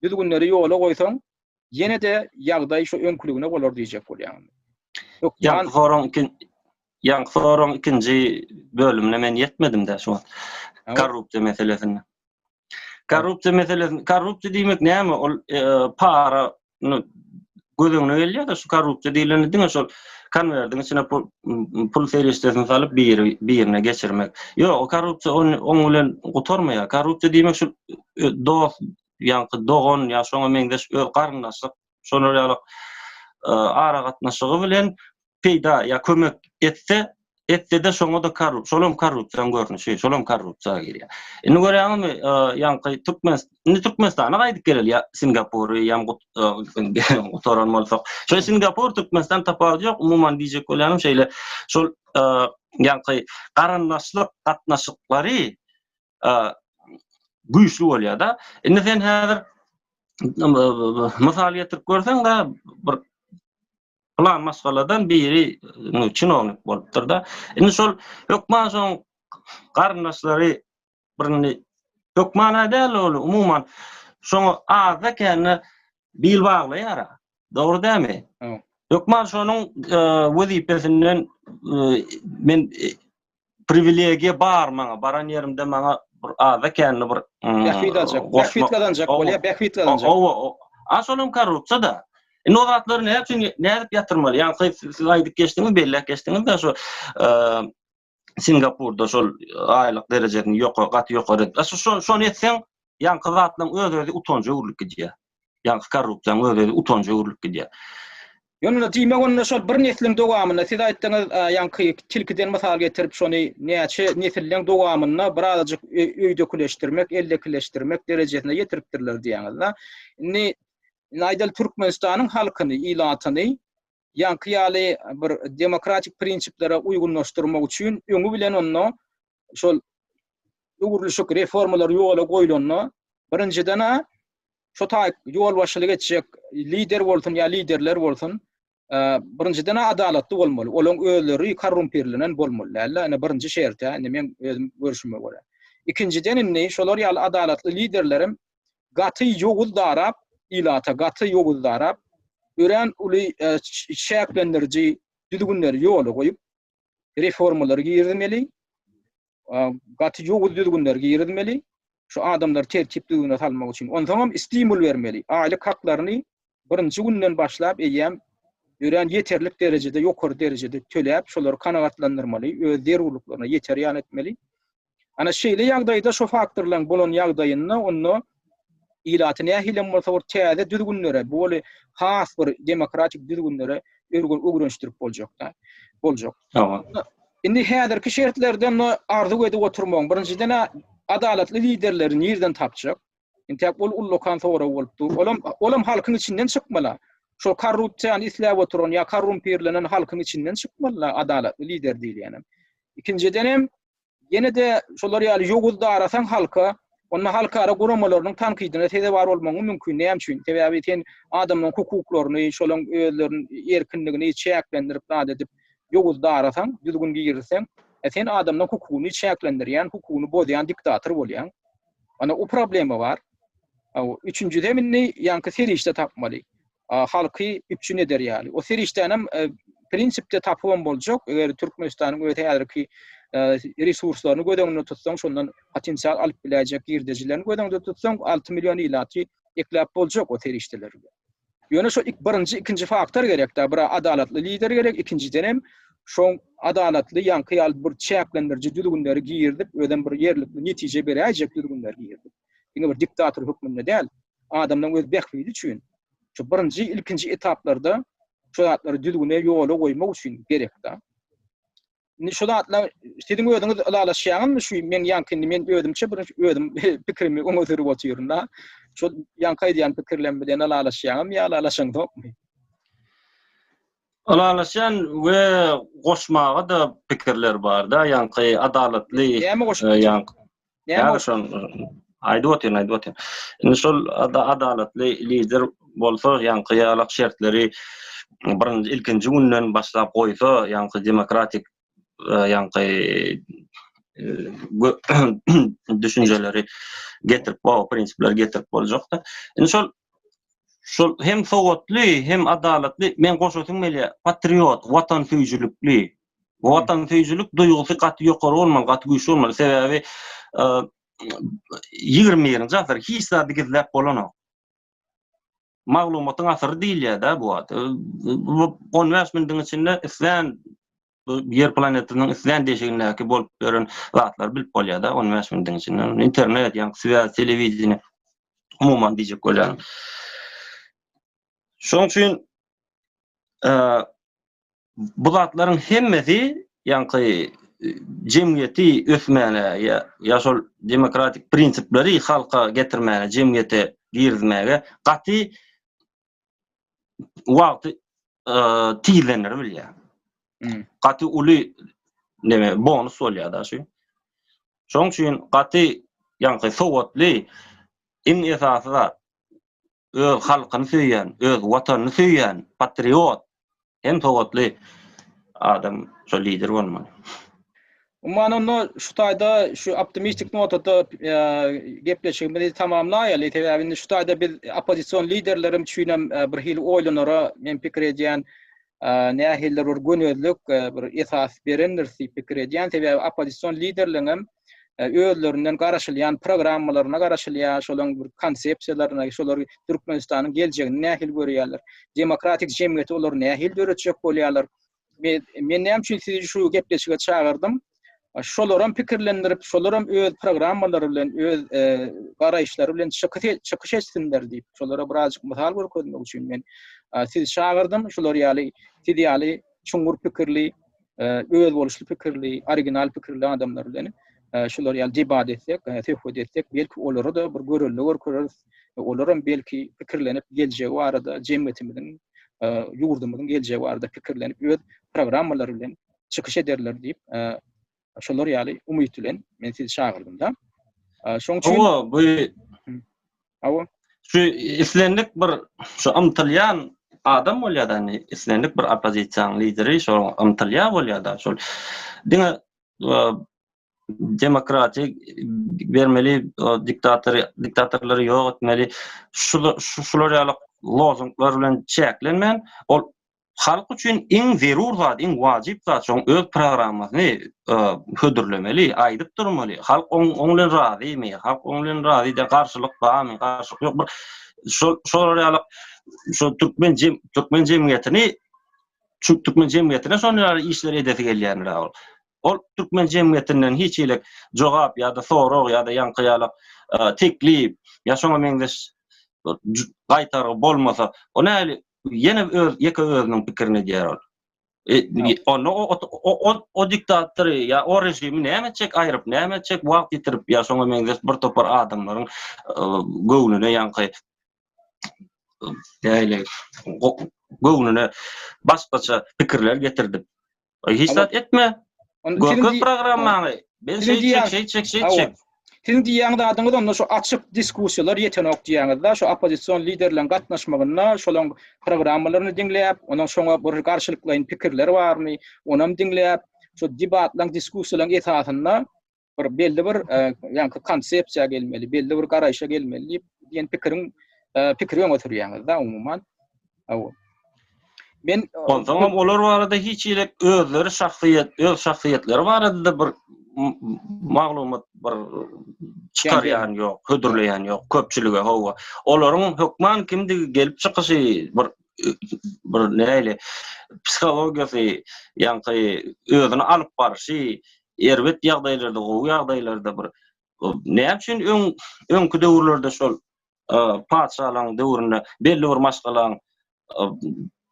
düzgünleri ýola goýsaň, ýene-de ýagdaý şu öňküligine bolar diýjek bolýaň. Hökman Ýaňky soragyň ikin ýaňky soragyň ikinji bölümine men ýetmedim-dä şu wagt. Korrupsiýa meselesinde. Korrupsiýa meselesi, korrupsiýa diýmek näme? Ol e, para göz öňüne gelýär-de şu korrupsiýa diýlende diňe şol konwertiň içine pul, pul serişdesini salyp biri birine geçirmek. Ýok, o korrupsiýa on, oň bilen gutarmaýar. Korrupsiýa diýmek şu e, dost, ýaňky dogan ýa şoňa meňzeş öz garyndaşlyk şolar ýaly e, aragatnaşygy bilen peýda ýa kömek etse, etse-de şoňa-da korrup, şolam korrupsiýanyň görnüşi, şolam korrupsiýa girýär. Indi görýäňizmi, e, ýaňky Türkmen, indi Türkmenistana gaýdyp geleli ýa Singapury ýa e, gutaran bolsak. Şol Singapur Türkmenistan tapawudy ýok, umuman diýjek bolýanym şeýle, şol e, ýaňky garyndaşlyk gatnaşyklary güýçli bolýar-da. Indi sen häzir mysal getirip görseň-de bir Pylan maşgaladan biri çinownik bolupdyr-da. Indi şol hökman şoň garyndaşlary birini hökman-a däl ol umuman şoňa azda-kände bil baglaýar-a. Dogry dälmi? Hökman şonuň wezipesinden men priwilegiýa bar maňa, baran ýerimde maňa bir azda kände bir bähbit aljak, bähbit gazanjak bolýar, bähbit gazanjak. Owa, a şolam korrupsiýa da. Indi o zatlary näme üçin nädip ýatyrmaly? Ýaňky siz aýdyp geçdiňiz, belläp geçdiňiz-de şu Singapurda şol aýlyk derejesini ýokary, gaty ýokary edip. Şu şony etseň, ýaňky zatlaryň öz-özi utanja öwrülip gidýär. Ýaňky korrupsiýaň öz-özi utanja öwrülip gidýär. Ýöne diýmek onda şol bir nesliň dowamynda siz aýtdyňyz ýaňky tilkiden mysal getirip şony näçe nesilleň dowamynda birazajyk öýdekileşdirmek, eldekileşdirmek derejesine ýetiripdirler diýýäňiz-de. Indi indi aýdaly Türkmenistanyň halkyny, ilatyny ýaňky ýaly bir demokratik prinsiplere uýgunlaşdyrmak üçin öňi bilen onda şol öwrülişik reformalar ýola goýlanda birinjiden-ä şo taý ýolbaşçylyk etjek lider bolsun ýa liderler bolsun, birinjiden adalatly bolmaly. Olaň özleri korrumpirlenen bolmaly däl-de, ine birinji şerti, indi meň özüm görşüme görä. Ikinjiden indi şolar ýaly adalatly liderlerem gaty ýowuz darap, ilata gaty ýowuz darap, örän uly çäklendiriji düzgünleri ýola goýup, reformalary girizmeli. gaty ýowuz düzgünleri girizmeli. Şu adamlary tertip düzgüne salmak üçin. Onsoňam stimul bermeli. Aýlyk haklaryny birinji günden başlap eýýäm Örän ýeterlik derejede, ýokary derejede töläp, şolary kanagatlandyrmaly, öz zerurlyklaryna ýeter ýaly etmeli. Ana şeýle ýagdaýda şu faktorlaryň bolan ýagdaýynda onda ilaty nähilem bolsa bir täze düzgünlere, bu weli has bir demokratik düzgünlere öwrenişdirip boljak-da. Boljak. Tamam. Indi häzirki şertlerde onda arzuw edip oturmagyň birinjiden adalatly liderleri nirden tapjak? Entäk ol ullakan sorag bolup dur. Olam olam halkyň içinden çykmaly. Şol korrupsiýany isläp oturan ýa korrumpirlenen halkyň içinden çykmaly adalatly lider diýilýänem. Ikinjiden hem ýene-de şolar ýaly ýowuz darasaň halka, onda halkara guramalarynyň tankydyna sezewar bolmagyň mümkin. Näme üçin? Sebäbi sen adamlaryň hukuklaryny, şolaryň özleriniň erkinligini çäklendirip zat edip ýowuz darasaň, düzgün girizseň, e, sen adamlaryň hukugyny çäklendirýän, hukugyny bozýan diktator bolýaň. Ana o problema bar. Üçünjisi hem indi ýaňky serişde tapmaly. Halky üpjün eder ýaly. O serişdänem e, prinsipde tapybam boljak. Eger Türkmenistanyň öz häzirki e, resurslaryny göz öňünde tutsaň, şondan potensial alyp biläýjek girdejilerini göz öňünde tutsaň, 6 million ilaty ekläp boljak o serişdeler bilen. Ýöne şo ik birinji, ikinji faktor gerek-dä, bir adalatly lider gerek, ikinjiden hem şoň adalatly ýaňky ýaly bir çäklendiriji düzgünleri girizip, özem bir ýerlikli netije beräýjek düzgünleri girizip. Diňe bir diktator hökmünde däl, adamlaryň öz bähbidi üçin şu birinji, ilkinji etaplarda şu zatlary düzgüne, ýola goýmak üçin gerek-dä. Indi şu zatlar siziň özüňiz ylalaşýaňyzmy şu men ýaňky indi men özümçe bir özüm pikrimi öňe sürüp otyryn da. Şu ýaňky aýdýan pikirlerim bilen ylalaşýaňyzmy ýa ylalaşaňzokmy? Ylalaşýan we goşmaga-da pikirler bar-da, ýaňky adalatly Näme goşup? Ýaňky Näme şol aýdyp otyryn, aýdyp otyryn. Indi şol adalatly lider bolsa, ýaňky ýalak şertleri birinji ilkinji günden başlap goýsa, ýaňky demokratik ýaňky düşünjeleri getirip, o prinsipleri getirip boljakdy. Indi şol şol hem sowatly, hem adalatly, men goşasym gelýär, patriot, watansöýüjilikli, Watansöýüjilik duýgusy gaty ýokary bolmaly, gaty güýçli bolmaly. Sebäbi 21-nji asyr hiç zady gizläp bolanok. Maglumatyň asyry diýilýär-de bu wagt. 15 minutiň içinde islän ýer planetasynyň islän deşigindäki bolup ýören zatlary bilip bolýar-da 15 minutiň içinde. Internet, ýa swýaz, telewideniýe umuman diýjek bolýaryn. Şonuň üçin Bu zatlaryň hemmesi ýaňky jemgyýeti ösmäne ýa ýa şol demokratik prinsipleri halka getirmäne, jemgyýete girizmäge gaty wagty tizlendirip bilýär. Gaty uly neme bonus bolýar-da şu. Şonuň üçin gaty ýaňky sowatly iň esasy zat öz halkyny söýýän, öz watanyny söýýän, patriot hem sowatly adam şol lider bolmaly. Umuman onda şu taýda şu optimistik notada gepleşigimizi tamamlaýaly. Sebäbi indi şu taýda biz oppozision liderlerim üçin hem bir hili oýlanara men pikir edýän nähilidir bir gönezlik bir esas berendir diýip pikir edýän. Sebäbi oppozision liderleriň hem özlerinden garaşylýan programmalaryna garaşylýar, şolaryň bir konsepsiýalaryna, şolar Türkmenistanyň geljegini nähili görýärler, demokratik jemgyýeti olar nähili döretjek bolýarlar. Men, men näme üçin sizi şu gepleşige çagyrdym? Şolaram pikirlendirip, şolaram öz programmalary bilen, öz e, garaýyşlary bilen çykyş, çykyş etsinler diýip, şolara birazjyk mysal görkezmek üçin men e, sizi çagyrdym. Şolar ýaly, siz ýaly çuňňur pikirli, özboluşly pikirli, original pikirli adamlar bilen şular ýaly debat etsek, söhbet etsek, belki olara-da bir görelde görkezeris. Olaram belki pikirlenip geljegi barada, jemgyýetimiziň, ýurdumyzyň geljegi barada pikirlenip öz programmalary bilen çykyş ederler diýip, şolar ýaly umyt bilen men sizi çagyrdym-da. Şoň üçin Hawa, bu Hawa. Şu islendik bir şu ymtylýan adam bolýar-da, indi islendik bir oppozisiýanyň lideri şo ymtylýar bolýar-da, şol diňe demokratiýa bermeli, diktatory diktatorlary ýok etmeli, şu şular ýaly lozunglar bilen çäklenmän, ol Halk üçin iň zerur zat, iň wajyp zat şoň öz programmasyny hödürlemeli, aýdyp durmaly. Halk oň oň bilen razymy? Halk oň bilen razy däl, garşylyk barmy? Garşylyk ýok. Bir şol şolar ýaly şo türkmen jem türkmen jemgyýetini. Şu türkmen jemgyýetine şonuň ýaly işler edesi gelýändir ol. Ol türkmen jemgyýetinden hiç hili jogap ýa-da sorag ýa-da ýaňky ýaly teklip ýa şoňa meňzeş gaýtargy bolmasa, o nähili ýene öz ýeke özüniň pikirini edýär ol. Onda o o o diktatory ýa o režimi näme etjek aýryp, näme etjek wagt ýitirip ýa şoňa meňzeş bir topar adamlaryň göwnüne ýaňky nähili göwnüne başgaça pikirler getirdip. Hiç zat etme. Görkez programmaňy. Men şeýtjek, şeýtjek, şeýtjek. Siziň diýýän zadyňyz onda şu açyk diskussiýalar ýetenok diýýäňiz-de, şu oppozision liderleriň gatnaşmagynda şolaň programmalaryny diňläp, onuň şoňa bir garşylyklaýyn pikirler barmy, onam diňläp, şu debatlaryň, diskussiýalaryň esasynda bir belli bir e, ýaňky konsepsiýa gelmeli, belli bir garaýşa gelmeli diýip diýen pikiriň e, pikiri öňe sürýäňiz-de umuman. Hawa. Men e, Onsoňam olar barada hiç hili özleri şahsyýet, öz şahsyýetleri barada-da bir maglumat bir çykarýan ýok, hödürleýän ýok köpçülige hawa. Olaryň hökman kimdigi, gelip çykyşy bir bir nähili psihologiýasy, ýaňky özüni alyp barşy, erbet ýagdaýlarda, gowy ýagdaýlarda bir näme üçin öň öňki döwürlerde şol patyşalaryň döwründe belli bir maşgalaň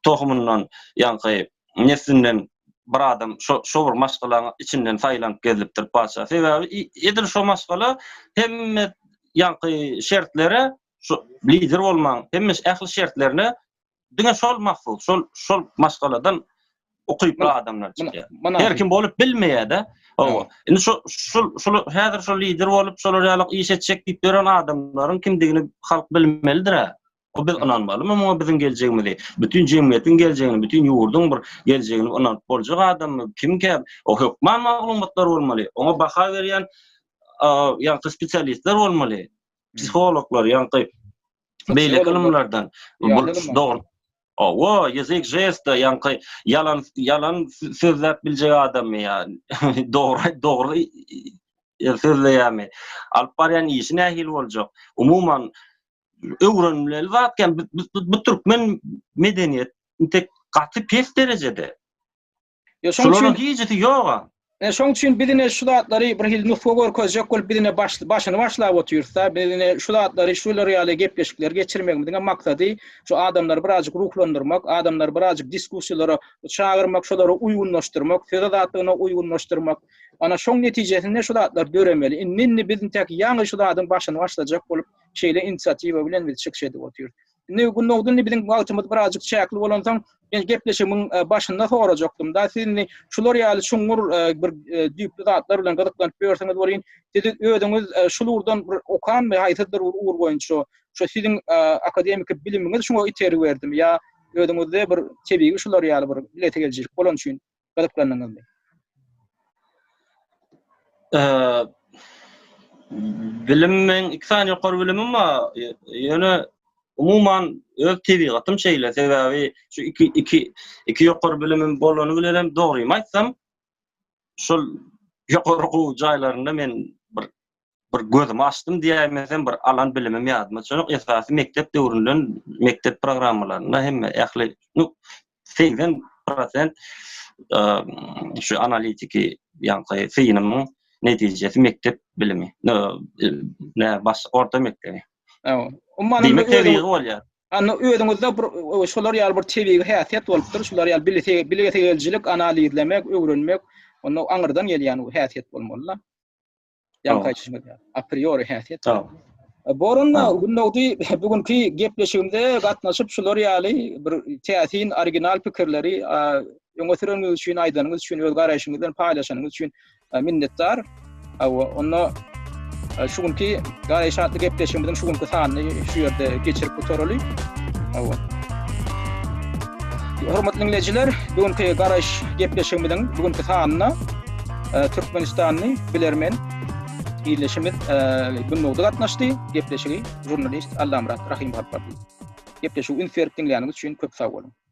tohumyndan, ýaňky neslinden bir adam şo şo bir maşgalaň içinden saýlanyp gezlipdir patyşa. Sebäbi edil şo maşgala hemme ýaňky şertlere şo lider bolmaň hemme ähli şertlerine Diňe şol mahsus, şol şol maşgaladan ukyply adamlar çykýar. Her kim bolup bilmeýär-de. Hawa. Indi şu şul şul häzir şol lider bolup şolar ýaly iş etjek diýip ýören adamlaryň kimdigini halk bilmelidir-ä. O biz ynanmalymy muňa biziň geljegimizi, bütin jemgyýetiň geljegini, bütin ýurduň bir geljegini ynanyp boljak adammy, kimkä? O hökman maglumatlar bolmaly. Oňa baha berýän ýaňky spesialistler bolmaly. Psihologlar, ýaňky beýleki ylymlardan dogry Owa, ýazyk žesta, ýaňky ýalan ýalan sözläp biljek adammy ýa dogry dogry sözleýärmi? Alyp barýan işi nähili boljak? Umuman öwrenmeli zat kän bu türkmen medeniýet tek gaty pes derejede. Ýa şoň üçin hijisi ýoga. E şoň üçin biz ine şu zatlary bir hili nusga görkezjek bolup biz ine baş, başyny başlap otyrys-da. Biz ine şu zatlary şular ýaly gepleşikleri geçirmegimiziň hem maksady şu adamlary birazjyk ruhlandyrmak, adamlary birazjyk diskussiýalara çagyrmak, şolary uýgunlaşdyrmak, söz azatlygyna uýgunlaşdyrmak. Ana şoň netijesinde şu zatlar döremeli. Indi indi biz intäk ýaňy şu zadyň başyny başlajak bolup şeýle inisiatiwa bilen biz çykyş edip otyrys. Indi Gündogdy indi biziň wagtymyz birazjyk çäkli bolansoň, men gepleşigimiň e, başynda sorajakdym-da, siz indi şular ýaly çuňňur e, bir e, düýpli zatlar bilen gyzyklanyp ýörsüňiz welin, siz özüňiz şul ugurdan bir okanmy, haýsydyr bir ugur boýunça şu siziň akademiki bilimiňiz şuňa itergi berdimi ýa özüňizde bir tebigy şular ýaly bir bilesigelijilik bolany üçin gyzyklandyňyzmy? Bilim meň iki sany ýokary bilimim bar. Ýöne umuman öz tebigatym şeýle. Sebäbi şu iki iki iki ýokary bilimim bolany bilen hem dogrymy aýtsam, şol ýokary okuw jaýlarynda men bir bir gözümi açdym diýäýmesem bir alan bilimim ýadyma düşenok. Esasy mekdep döwründen mekdep programmalarynda hemme ähli nu 80 prosent şu analitiki ýaňky synymyň netijesi mekdep bilimi. Ne baş orta mekdebi. Umuman Diýmek tebigy bolýar. Anna özüňizde bir şolar ýaly bir tebigy häsiýet bolupdyr. Şular ýaly bilise bilesigelijilik, analizlemek, öwrenmek, onda aňyrdan gelýän häsiýet bolmaly-da. Ýaňky aýdyşyňyz ýaly. A priori häsiýet. Tamam. Borunda Gündogdy bu günki gepleşigimize gatnaşyp şular ýaly bir täsin original pikirleri öňe süreniňiz üçin, aýdanyňyz üçin, öz garaýşyňyz bilen paýlaşanyňyz üçin minnetdar. Hawa, onda şu günki Garaýyş atly gepleşigimiziň şu günki sanyny şu ýerde geçirip gutaraly. Hawa. Hormatly diňleýjiler, bu günki Garaýyş gepleşigimiziň bu günki sanyna e, Türkmenistanly bilermen ildeşimiz e, Gündogdy gatnaşdy. Gepleşigi žurnalist Allamyrat Rahymow alyp bardy. Gepleşigi üns berip diňläniňiz üçin köp sag boluň.